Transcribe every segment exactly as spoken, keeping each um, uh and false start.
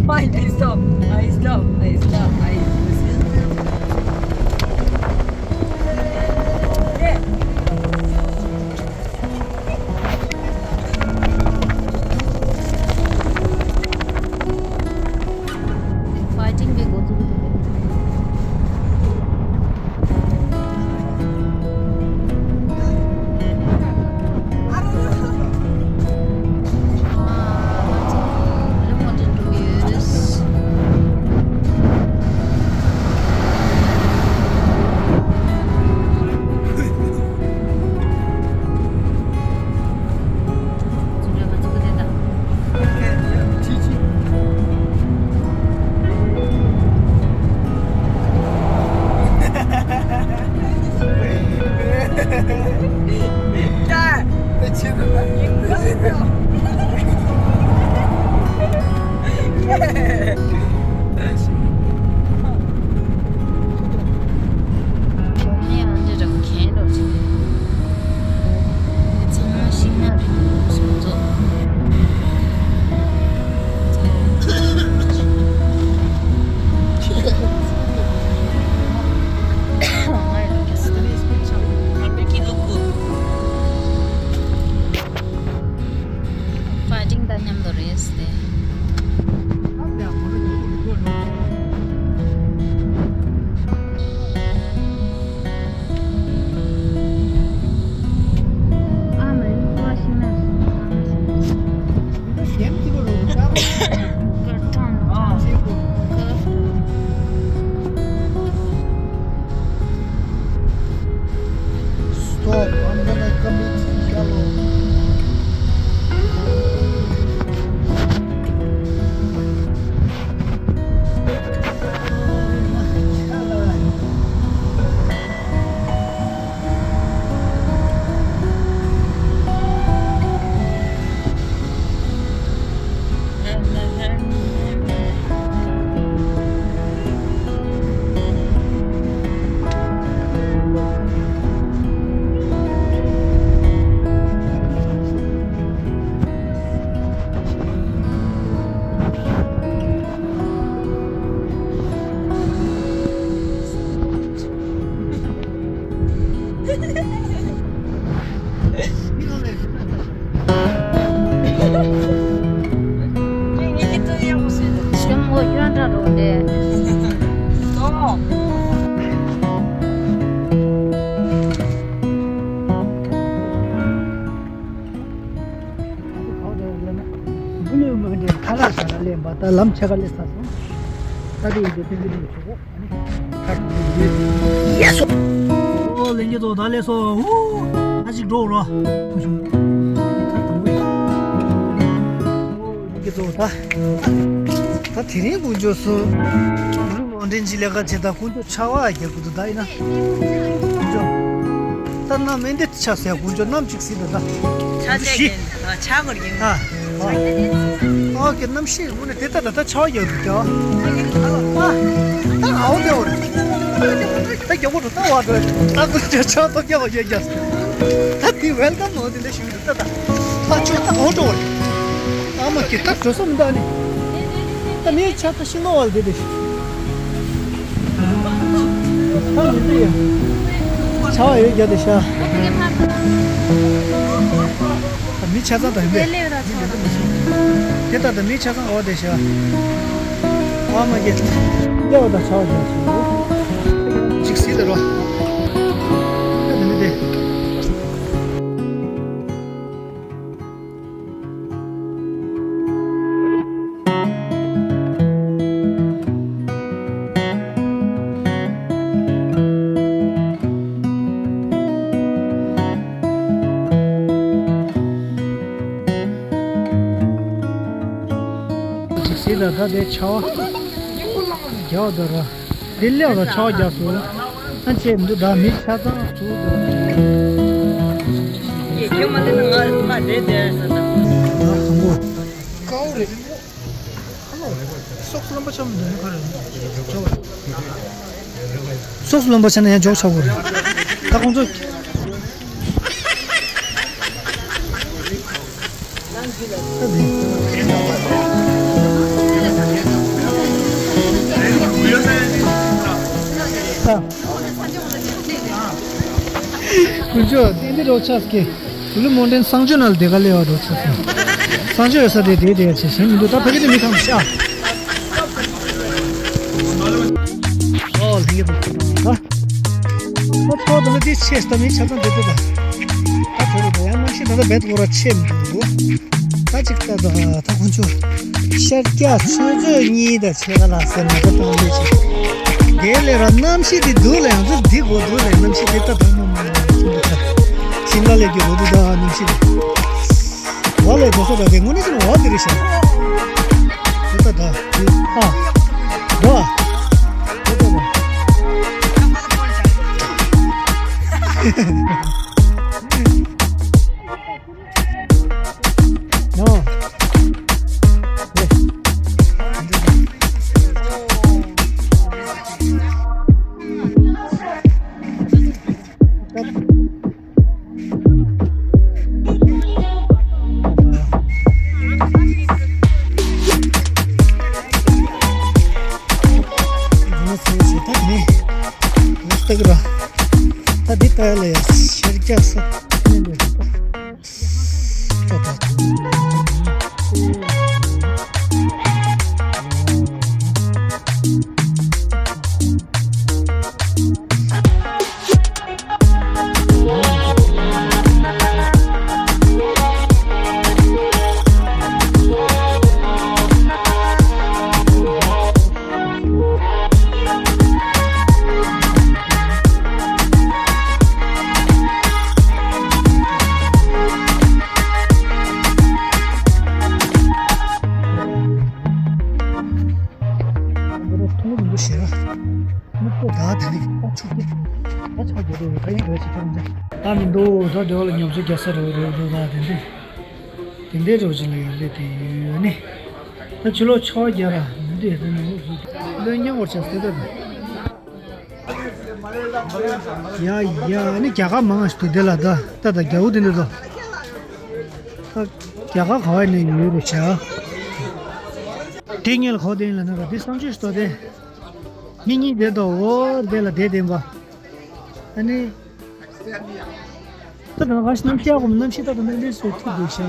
Fine, I stop. I stop. I stop. I stop. Fighting भी go to the Fighting དང་མཉམ་དུ་རེད་ཟེར་ཏེ། Stop, I'm gonna commit shallow. ལམ་ཆེ་ག་ལས་ས་སོང་། ད་དེ་ཡིན་དེ་ཐེངས་གི་ལས་ཆོག་གོ། ཡ་སོ། ཨོ་ལེན་གྱི་འདུག་ད་ལས་སོ། ཧུ། ཨ་ཅིག་འགྲོ་རོ། ལེན་གྱི་འདུག་ད། ད་དེ་རིང་དཀོན་མཆོག་གསུམ། ལུས་མང་འདྲེན་གྱི་ལས་ཀ་བྱེད་ད་དཀོན་མཆོག་ཆར་པ་རྒྱག་གི་འདུག་ད་ཡིན་ན། དཀོན་མཆོག་ད་ན་མེ་འདི་ཆ་ཟེར་དཀོན་མཆོག་གནམ་གཅིག་ཟིན་འདུག་ད། ཆ་ཆ་གིན་ཆ་གོར་གིན། ཨ། ཨོ་ཀེ། གནམ་གཤིས་དངོས་གནས་དེ་ལྟ་ད་ལྟ་ཆར་པ་རྒྱག་འདུག་ཀྱང་། ཨ། ད་ཨའོ་དེ་འོ་རེད། ད་རྒྱག་གོ་འགྲོ་ད་བ་འགྲོ། ཨ་ཁུ་ཆ་ཆར་པ་རྒྱག་པ་རྒྱག་རྒྱག་ད་དེ་ཝེལ་ཀམ་ནོ་དེ་འདྲ་ཞིག་འདུག་ད་ད། ད་ཆུ་ད་འོ་འགྲོ་བ་རེད། ཨ་མ་ཀེ་ད་འགྲོ་ས་མི་འདུག་ཨ་ནི། ད་མི་ཆ་ད་ཤི་ནོ་བ་དེ་རེད། ད་མི་འདུག་ཡ། ཆར་པ་ཡོད་རྒྱ་དེ་ཤ། ད་མི་ཆ་ཚང་ད་ཡིན་པས། དེ་ད་ད་མི་ཆ་ཚང་འོ་དེ་ཤ། ཨ་མ་ཀེ། ཡ་བ་ད་ཆར་པ་རྒྱག་ཤི། གཅིག་སྲིད་ད་རོ། ད་དེ་མི་དེ། སྲིད་ད་ད་དེ་ཆར་པ་རྒྱག་ད་ར། དེ་ལས་ལ་ཆར་པ་རྒྱག་སོང་། ཨ་ཅེ་འདི་ད་མི་ཆ་ཚང་ཚུགས་འདུག་ཡེ་ཁྱོད་མ་དེ་ན་ང་ང་དེ་དེ་ཟེར་ད། ང་གང་པོ། ཀའོ་རེད། ཧ་ལོ། སོགས་རློན་པ་ཆམ་འདུག་ནི་ག་རེ་འཇོག་སོགས་རློན་པ་ཆ་ན་ཡང་འཇོག་ཆགས་པོ་རེད། ད་ཁོང་ཚོ། ད་དེ། ཀུན་སྤྱོད་དེ་འདི་རོ་ཆགས་ཀྱི། ཀུ་ལུ་མོན་ཊེན་གསང་སྤྱོད་ནང་ལ་དེ་ག་ལས་བ་རོ་ཆགས་ཀྱི། གསང་སྤྱོད་ཡོད་ས་དེ་དེ་དེ་ཡ་ཆེ་ཞིང་མི་འདུག་ད་ཕ་གི་དེ་མི་ཐང་ཤ། ཨོ་ལྷན་རྒྱས་པོ་ད། ད་ཚོགས་དང་དེ་ཆེ་ས་མི་ཆ་ཚང་དེ་དེ་ད། ད་དེ་རེད་ད་ཡང་གནམ་གཤིས་ད་ལྟ་རྦད་དེ་ཁོ་ར་ཆེ་མི་འདུག་ད་ཅིག་ད་ད་ད་ཁོང་ཚོ་ཤར་རྒྱག་ཆུ་ཚོད་གཉིས་དང་ཕྱེད་ཀ་ལ་ཟེར་ན་ད་གཏོང་ལེ་ཅིག་དེ་ལས་ར་གནམ་གཤིས་དེ་འདུག་ལ་ཡང་ཚོད་འདི་གོ་འདུག་ལ་གནམ་གཤིས་དེ་ད་ད་མ་མ་མ་ཁྱིམ་དུ་ཆ་ཤིང་ལ་ལས་རྒྱུ་རོ་འདུག་ད་གནམ་གཤིས་དེ་བ་ལས་དེ་ས་ད་དེ་དངོས་གནས་ཅིག་བ་དེ་རེད་ཤག་དེ་ད་ད་དེ་ཨ་ད་ད་ད་ད། ད་འདི་ལྟ་ལ་ཡ་ཤར་རྒྱག་ས། ཐུང་ངུ་རིང་པོ་ཞེ་ར། སྨུག་པོ་ད་ད་ནི་ཕ་ཆུ་གི་ཕ་ཆུ་གི་རེད་ད་ཡིན་རེད་ཅེས་ཁྱོད་རང་ད་མི་འདུག་ད་འདྲ་བ་ལ་ཉམས་གསོ་རྒྱག་ས་རེད་རེད་རེད་ད་དེ་འདྲ་དེ་འདྲའི་རོ་ཅིག་ལ་ཡར་སླེབས་དེ་ཡོད་ནི། ད་ཕྱི་ལོགས་ཆར་པ་རྒྱག་ར་མི་འདུག་ཡ་དེ་ནི་ལོན་ཉག་བར་ཆགས་དེ་ད་ད། ཡ་ཡ་ནི་རྒྱ་གར་མང་ང་ཞིག་འདུག་དེ་ལ་ད་ད་ད་རྒྱ་བོ་དེ་འདྲ་ད། ད་རྒྱ་གར་ག་བ་ནས་ཡོད་རེད་བྱ། དེ་ངས་ལ་གོ་དེ་ཡིན་ལ་ན་ར་དེ་བསམ་ཚུལ་ཞིག་ཏོ་དེ། མི་གཉིས་བསྡད་དོ་འོ་བསྡད་ལ་བསྡད་བསྡད་པ། ཨ་ནི། ད་ད་ག་ཞིག་གནམ་གཤིས་ཡག་གོ་གནམ་གཤིས་ད་ད་གནམ་གཤིས་སུ་ཐུག་དགོས་ཤག་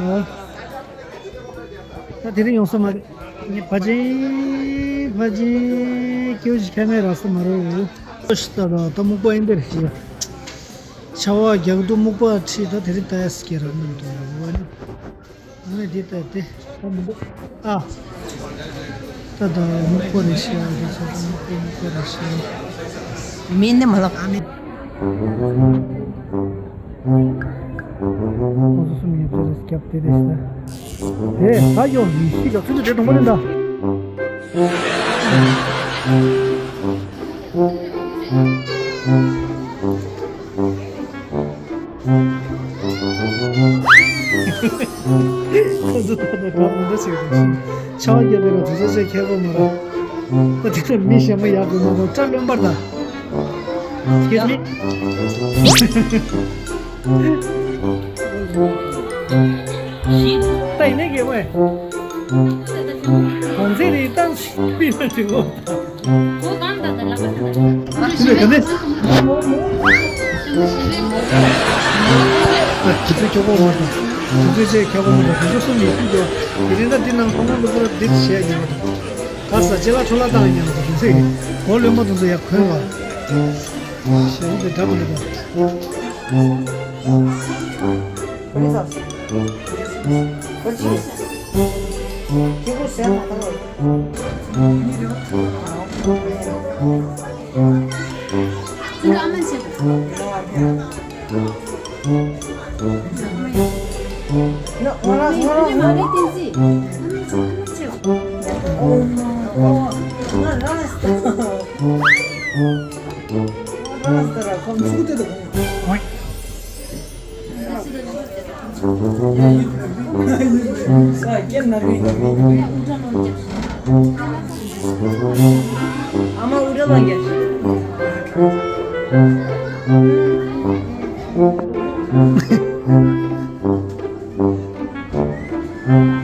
ད་དེ་རིང་ཡོང་ས་མ་རེད། ངས་ཕ་ཆེན་ཕ་ཆེན་སྐྱེ་བོ་ཞིག་ཁ་མེད་རག་ས་མ་རེད། ཨོ་ཤི་ད་ད་ད་སྨུག་པ་ཨིན་དེར་ཞིག་ཆར་པ་རྒྱག་དུས་སྨུག་པ་ཁྲིད་ད་དེ་རིང་ད་ཡ་སི་ཀེ་རག་མི་འདུག་ཨ་ནི། ངས་འདི་ལྟ་སྟེ། ད་མི་འདུག་ཨ། ད་ད་སྨུག་པོ་རེད་ཤག་རེད་ཤག་སྨུག་པོ་སྨུག་པོ་རེད་ཤག་མིན་ནི་མ་ལབ་ཨ་མིན། ཁོང་ཚོ་གསུམ་ཡོད་ཚོད་རེད་སྐྱབས་དེ་རེད་ཤག་དེ་ད་ཡོང་ཡིན་ཤི་ག་ཚུན་ཚོད་དེ་གཏོང་པ་རེད་ད། ཁོང་ཚོ་ད་ད་ད་མི་འདྲ་ཞིག་རེད་ཤག་ཆང་རྒྱག་དེ་ར་དུས་ཚོད་ཅིག་ཁྱད་པར་མ་རེད། ཁོ་དེ་ཚོ་མི་ཞན་པ་ཡག་པོ་མ་གཏོགས་སྐྲ་རློན་པར་ད། Excuse me. ད་ཡིན་ནའི་གི་ཝེ། གོང་ཚད་རེ་བཏང་ཞིག་པི་ན་དྲི་གོ། དེ་ནས་དེ་ནས། དུས་ཚོད་ཁྱོད་པོ་བར་དང་། དུས་ཚོད་ཅེས་ཁྱོད་པོ་མི་འདུག་དུས་ཚོད་གསུམ་ཡིན་དུས་ཀྱང་། དེ་རིང་ད་འདི་ནང་ཁོང་ཁོང་ལ་པུ་ར་འདི་བྱས་ཡིན་པ་དང་། ག་ས་ཅི་ལ་ཁྲོ་ལ་བཏང་ཡིན་པ་དང་དུས་ཚོད་ཀྱི། འོ་ལོན་པ་དང་ཚོ་ཡག་གོན་བ། ཞེས་འདི་འདྲ་པོ་འདི་དང་།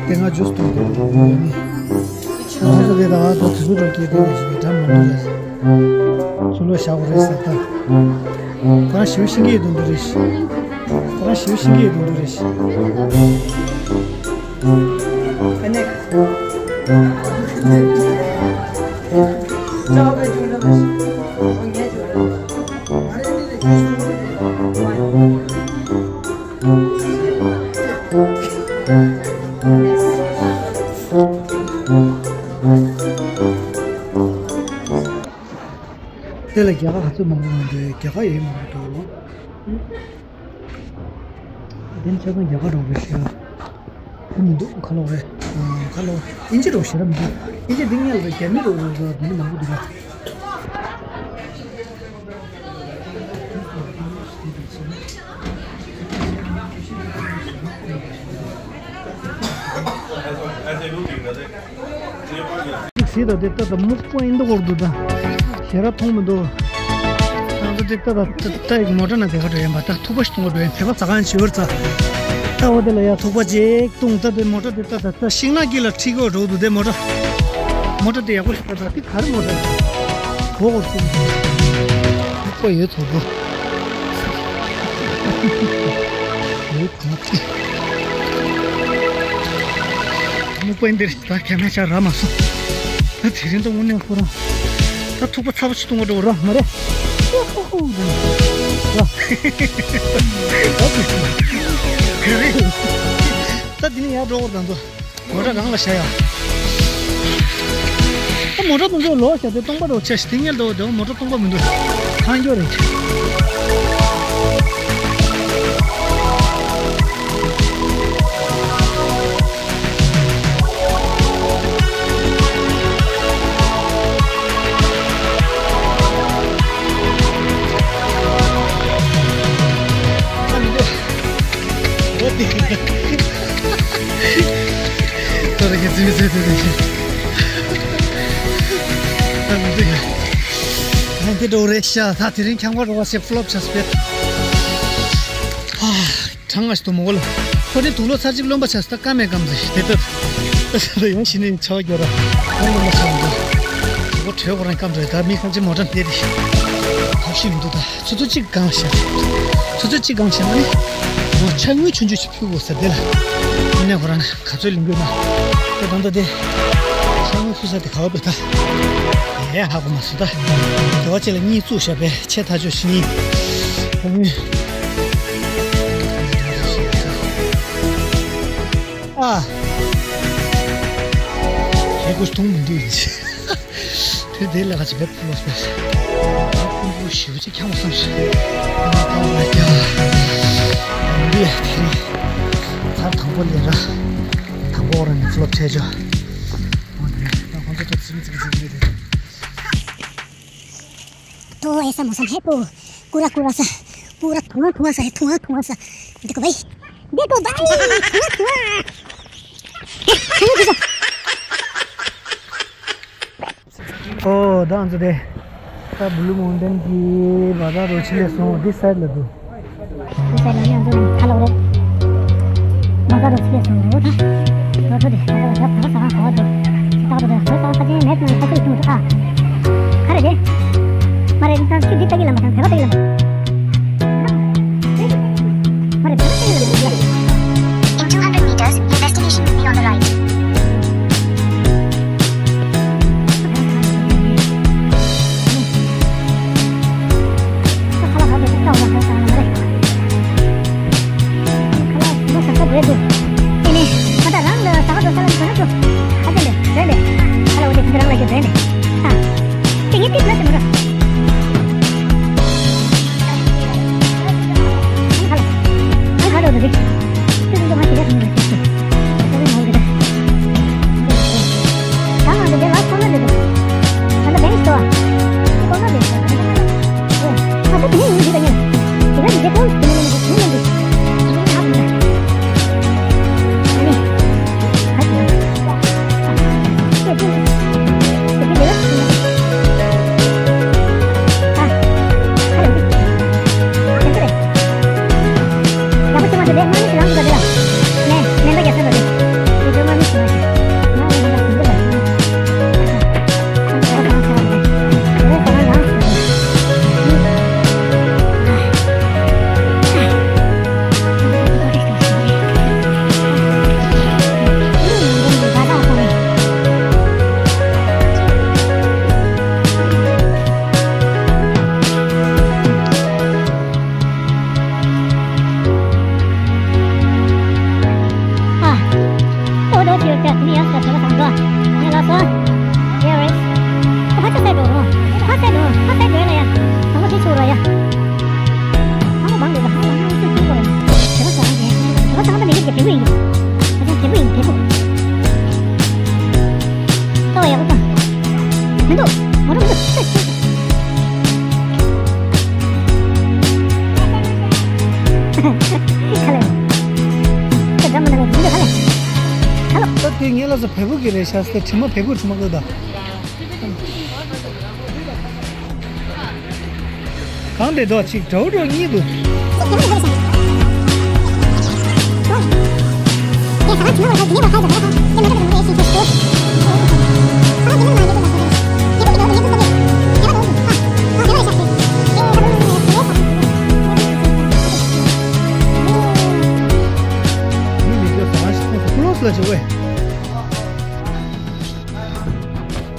དེ་སྔ་ཇུས་བཏུང་སྟེ། ང་ཚོ་དེ་དག་ཏུ་དུས་ཚོད་འགྲོ་སྐྱེལ་དེ་ནས་ཞིག་གྲམ་མ་འདུག་ལ། ཚུར་ལོག་བཞག་དགོས་རེད་ཟེར་ད། ཁོ་རང་ཞེ་པོ་ཤེས་ཀྱི་ཡོད་མདོག་མདོག་རེད། ཁོ་རང་ཞེ་པོ་ཤེས་ཀྱི་ཡོད་མདོག་མདོག་རེད། དེ་ལ་རྒྱ་གར་ག་ཚོད་མང་པོ་ཡོང་འདུག་རྒྱ་གར་ཡོད་མང་པོ་འདུག་དེ་ནི་ཆ་ཚང་རྒྱ་གར་རོགས་རེད་ཤག་དེ་མི་འདུག་ཁ་ལོག་རེད། ཁ་ལོག་ཨིན་ཇི་རོགས་ཞེ་དྲག་མི་འདུག་ཨིན་ཇི་འདི་ཉལ་རེད། རྒྱ་མི་རོགས་རོགས་རོགས་འདི་ནི་མང་པོ་འདུག་ར། གཟིགས་དང་དེ་ལྟ་དང་སྨུག་པ་ཡིན་འདུག་འོར་འདུག་ད། ཞེ་དྲག་མཐོང་མི་འདུག་ད་ཚོ་དེ་ལྟ་དང་ད་ཡིག་མོ་ཊ་ན་དེ་ག་འགྲོ་ཡིན་པ། ད་ཐུག་པ་ཞིག་གཏོང་ག་འགྲོ་ཡིན། དེ་པ་ཟ་གང་བྱིའུར་ཙ། ད་འོ་དེ་ལ་ཡ་ཐུག་པ་ཅིག་བཏུང་། ད་དེ་མོ་ཊ་དེ་ལྟ་དང་ད་ཤིང་ནགས་དཀྱིལ་ལ་ཁྲིད་གོ་འགྲོ་འདུག་དེ་མོ་ཊ། མོ་ཊ་དེ་ཡག་པོ་ཞིག་ད་ད་དེ་ག་རེ་མོ་ཊ། གོ་གོ་སུ་ཐུག་པ་ཡོད་ཐུག་པ། ཡོད་ཐུག་པ། མོ་པ་འདིར་ད་ཁྱེད་མ་ཆ་ར་མ་སོང་། ད་དེ་རིང་ད་དངོས་གནས་ཁོ་རང་ད་ཐུག་པ་ཚ་པོ་ཅིག་གཏོང་ག་འགྲོ་ར་མ་རེད། ད་དེ་ནས་ཡར་འགྲོ་བར་དང་དུ་མོ་ཊ་རང་ལ་བཞག་ཡ། ད་མོ་ཊ་དུང་ཚོ་ལོག་བཞག་དེ་སྟོང་པ་རོགས་ཆ་ཞིག་དེ་ཉལ་འགྲོ་བ་དེ་མོ་ཊ་སྟོང་པ་མི་འདུག་ཁང་སྐྱོ་རེད། ད་རེ་གི་ཙི་ཙི་ཙི་ཙི། ད་མི་འདུག་ཡ། ཨ་འདི་འགྲོ་རེད་ཤག་ད་དེ་རིང་ཁྱང་པ་རོ་བ་ཞེ་ཕུ་ལོབ་ཆགས་པས། ཨ། གྲང་ང་ཞིག་ཏུ་མོ་གོ་ལ། ཁོ་དེ་དུག་ལོག་ཚར་གཅིག་རློན་པ་ཆགས་སུ་ད་སྐམ་མེད་སྐམ་ཟེར་དེ་ལྟར། ད་ཡང་ཕྱི་ནས་ཆར་པ་རྒྱག་ར། ཡང་རློན་པ་ཆགས་མི་འདུག་ཁོ་དྲོད་ཁོ་རང་སྐམ་འགྲོ་ཡ། ད་མི་ཁམ་ཆེ་མོ་ཊ་འདེད་དེ། ཐབས་ཤེས་མི་འདུག་ད་ཚོ་ཚོ་གཅིག་གང་བྱས། ཚོ་ཚོ་གཅིག་གང་བྱས་ན་ནི། ང་ཕྱག་དངུལ་ཆུང་ཆུང་ཞིག་ཕུལ་དགོས་ཟེར་དེ་ལ། ཡིན་ནའི་ཁོ་རང་ནི་ག་ཚོད་ལེན་དགོས་ན། ད་ད་ད་དེ། ཕྱག་དངུལ་ཕུལ་ས་དེ་ག་བ་བས་ད། ཡ་ཧ་གོ་མ་སོང་ད། དེ་བ་ཅིག་ལ་གཉིས་བཙུགས་བཞག་པས་ཆེ་ཐག་ཆོད་ཕྱི་ཉིན། ཕྱག་དངུལ། ཨ། ཧེ་གོ་གཏོང་མི་འདུག་དེ་དེ་ལ་ག་ཅི་བེད་ཕུ་ལོག་སོང་། ཕུ་ཞིའུ་ཅིག་ཁྱང་སོང་ཞིག་འདི་དེ་ཚར་དང་པོ་ལས་ར། དང་པོ་ར་ནས་ཕུ་ལོག་ཆད་ཆོག་འོ་དེ་ད་ཁོང་ཚོ་ད་ཙིག་ཙིག་ཙིག་ཙིག་རེད། तो ऐसा मौसम है तो पूरा पूरा सा पूरा धुआं धुआं सा है। धुआं धुआं सा। देखो भाई, देखो भाई, धुआं धुआं। ཨོ་ད་ང་ཚོ་དེ་ད་བུ་ལུ་མོན་ཊེན་གྱི་བ་ད་རོ་ཆི་ལས་སོང་། འདི་སའིཌ་ལ་འདུག་ཁ་ལོག་རེད། མ་ག་རོ་ཚིག་སོང་རོ་ད། རོ་ཐོ་དེ་ད་ད་ད་ས་རང་ག་བ་འདུག་ད་ད་ད་ད་ས་ཁ་ཅན་མེད་ན་ཁ་ཅན་ཐུང་ཨ། ག་རེ་རེད། མ་རེད་ད་ཁྱོད་འདི་ལྟ་གི་ལ་མ་ཐང་བེ་བ་ལྟ་གི་ལ་མ། མ་རེད་བེ་བ་ལྟ་གི་ལ་མ། In two hundred meters, your destination will be on the right. མི་ཡོད་ཟེར་བོད་པ་ཚང་འགྲོ། ངས་ལབ་སོང་། ཡ་རེད། ཁོ་ཕ་ཆུ་སེ་འགྲོ་རུང་། ཕ་སེ་འགྲོ། ཕ་སེ་འགྲོ་ལ་ཡ། དང་པོ་དེ་ཆུ་ར་ཡ། ཨ་མ་བང་འདུག་ག་ཧ་ལ་ཧ་ལ་ཆུ་ཆུ་ར་ཡ། བོད་པ་ཚང་གི་བོད་པ་ཚང་མ་མི་རིགས་ཀྱི་བེམ་པོ་ཡིན་གྱི། ཨ་ཅག་བེམ་པོ་ཡིན་བེམ་པོ། ལྟ་བ་ཡག་པོ་ཀོ། མི་འདུག་མོ་ཊ་མི་འདུག་ཁ་ལས། ཁ་འདྲ་མི་འདྲ་མི་འདུག་ཁ་ལས། ཁ་ལོ། ད་དེ་ངས་ལ་ས་བལ་པོ་གི་རེད་ཤག་ཟེར། དྲི་མ་བལ་པོ་དྲི་མ་ཀོ་ད། གང་དེ་དོ་ཅིག་གྲོགས་གྲོགས་གཉིས་འདུག་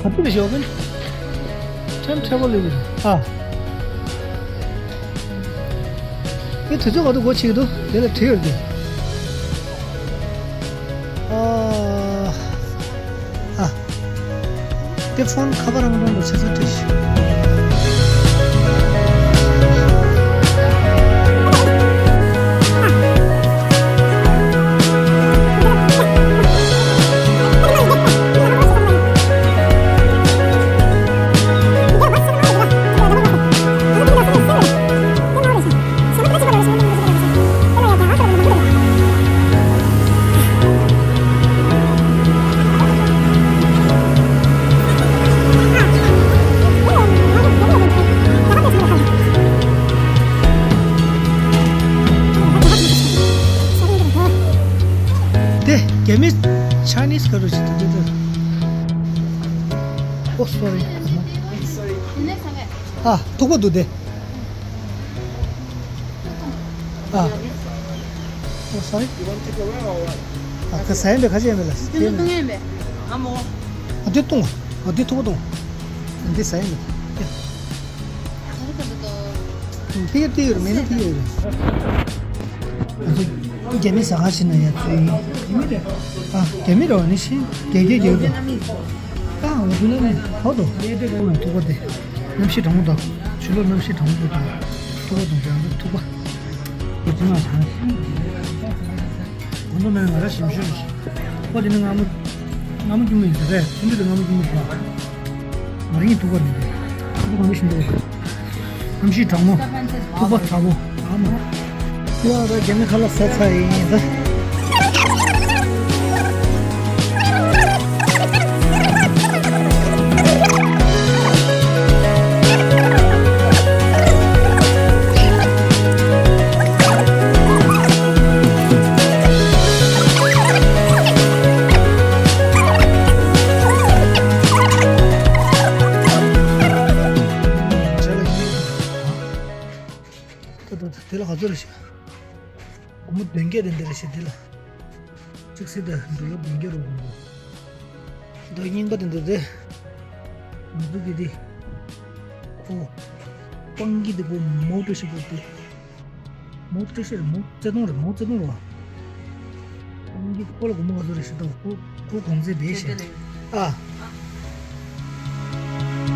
ཨ་ཏི་ཞོག་གིན། ཁྲེམ་ཁྲེ་བོ་ལི་ལི། ཨ། ཨེ་དུས་ཚོད་ག་དུས་འགོ་ཕྱིན་འདུག་དེ་ལ་བྲིས་ཡོད་ཀྱི། ཨ། ཨ། དེ་ཕོན་ཁ་པར་རང་རང་གི་ཆེ་ས་བྲིས་ཤིག་དེ་རྒྱ་མི་ཆའི་ནིས་ག་རུ་ཞིག་འདུག་འདུག་འདུག་ཨོ་སོ་རི། ཨ་ཐུག་པ་འདུག་དེ། ཨ། ཨོ་སོ་རི། ཨ་ཁ་ཟ་ཡིན་པས་ཁ་ཆེ་ཡིན་པས་ལ། དེ་ནི་བཏུང་ཡིན་པས། ཨ་མོ། ཨ་འདི་བཏུང་། ཨ་འདི་ཐུག་པ་བཏུང་། འདི་ཟ་ཡིན་པས། ཕི་ཡ་ཏི་ཡོད་མེད་ན་ཕི་ཡ་ཡོད། ང་ཚོ་རྒྱ་མི་ཟ་ཁང་ཞིག་ན་ཡ་ཚོད་ཡིན། ཨ་རྒྱ་མི་རོ་ནི་ཤི་རྒྱ་རྒྱ་རྒྱ་རོ། ཨ་ང་ཚོ་ན་ནི་ཧོ་དོ། ཐུག་པ་དེ་གནམ་གཤིས་གྲང་མོ་དང་ཆུ་ལོག་གནམ་གཤིས་གྲང་མོ་དང་ཐུག་པ་དང་ང་ཚོ་ཐུག་པ། ཁོ་ཚོ་ན་ཧ། ཁོ་ཚོ་ན་ང་ར་ཞིམ་ཤོས་རེད། ཁོ་དེ་ནི་སྔ་མོ། སྔ་མོ་རྒྱུ་མ་ཡིན་ཟེར་རེད། ཆུང་དུས་དེ་སྔ་མོ་རྒྱུ་མ་ཡིན་ཟེར། ང་རང་གཉིས་ཐུག་པ་རེད། ཁོ་ཚོ་གང་ལ་ཞིམ་འདུག་གནམ་གཤིས་གྲང་མོ། ཐུག་པ་ཚ་པོ། ཨ་མ། ཁྱོད་རང་རྒྱ་མི་ཁ་ལག་ཟས་ཚར་ཡིན་ད། ད་ད་ད་དེ་ལ་ག་ཚོད་རེད་ཤག་སྒོར་མོ་བདུན་བརྒྱ་དེ་འདྲ་རེད་ཤག་དེ་ལ། གཅིག་སྲིད་དང་འབྲུ་ལོ་བདུན་བརྒྱ་རུ་འགྲོ་འདུག་ད་རྙིང་པ་དེ་འདྲ་རེད། ང་ཚོ་གི་དེ། ཁོ། སྤང་གི་དེ་ཁོ་མོ་ཊ་ཞིག་ཁོ་དེ། མོ་ཊ་ཞིག་རེད། མོ་བརྩེ་དུང་རེད། མོ་བརྩེ་དུང་རེད་བ། ཁོང་གིས་ཁོ་ལ་སྒོར་མོ་ག་ཚོད་རེད་ཞུས་དང་ཁོ་ཁོ་གོང་ཚད་དེ་བཤད། ཨ།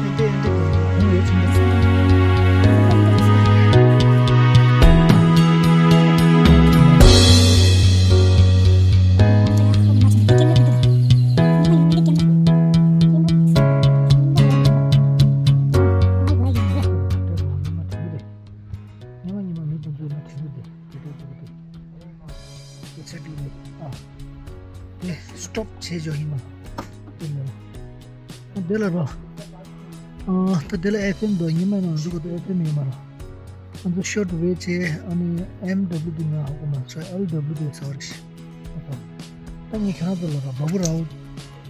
ཨེ་འདྲ་ཨེ་འདྲ་གོང་ཡོད་ཚོད་འདུག་ཉི་མ་ཉི་མ་མི་དེ་ཚོས་ན་དྲན་གྱི་རེད། ཉི་མ་ཉི་མ་མི་དེ་ཚོས་ན་དྲན་གྱི་རེད། དེ་ཚོ་དེ་ཚོ་དེ་ཚོ་དེ་ཨ། དེ་སི་ཊོབ་བྱས་ཆོག་ཡིན་ན། དེ་ནས་ཨ་དེ་ལ་རོ། ཨ་ད་དེ་ལ་ཨེཕ་ཨེམ་འདུག་ཉི་མ་ནང་འདུག་ག་ད་ཨེཕ་ཨེམ་ཡོད་མ་རེད། ང་ཚོ་ཤོར་ཊི་ཝེབ་བྱས། ཨ་ནི་ཨེམ་ཌབ་ལུ་ཌི་ང་ཧ་གོ་མ་སོང་། ཨེལ་ཌབ་ལུ་ཌི་ཟེར་བ་རེད། ད་ངས་ཁྱེད་རང་ཚོ་ལ་རོ་བ་བུ་རའོ། རྒྱ་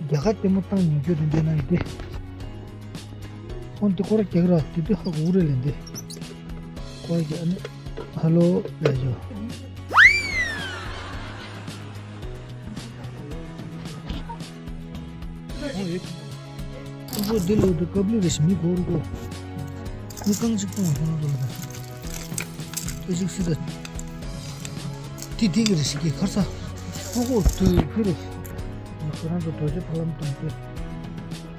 གར་ལྟད་མོ་བཏང་ཉན་རྒྱུ་དེ་འདྲ་ན་ཡིན་ཏེ། ཁོང་འདི་སྐོར་རྒྱག་ར་དེ་དུས་ཧ་གོ་རེད་ལན་ཏེ། སྐོར་རྒྱག་ཨ་ནི་ཧ་ལོ་ལས་ཇོ། ཨོ་ཡེ། ཁོང་ཚོ་འདི་ལོ་དུ་ཀབ་ལི་རེ་ཞིག་མི་གོ་རུ་གོ། མི་རྐང་གཅིག་གཏོང་བ་ཁོང་ཚོ་ལ་ད། ཨེ་ཅིག་སི་ད། དེ་དེ་གི་རེ་ཞིག་གི་ཁར་ས། ཧོ་ཧོ་དུ་ཕི་རེ། ཁྱེད་རང་ཚོ་རྡོ་རྗེ་ཕ་ལམ་དང་དེ།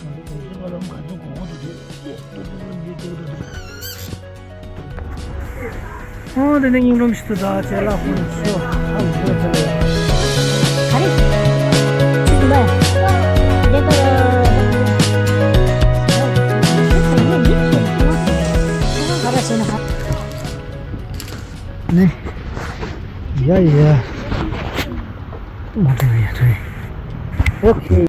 ང་ཚོ་རྡོ་རྗེ་ཕ་ལམ་ག་ཚོད་གོང་དུ་དེ་ཏོག་ཏོག་ཏོག་འདི་ཏོག་ཏོག་ཏོག་ཨོ་དེ་ནས་སྙིང་རླུང་ཞིག་ཏུ་ད་ཅེ་ལ་ཧུན་ཤོ་ཨ་ལུ་ཤོ་ཚ་ལེ། ག་རེ། ཅི་ཟིན་པ་ཡ། དེ་ལྟར། ག་རེ་བྱས་ན་ཧ། ནི། ཡ་ཡ། མ་དྲན་ཡ་དྲན། ཨོ་ཁེ།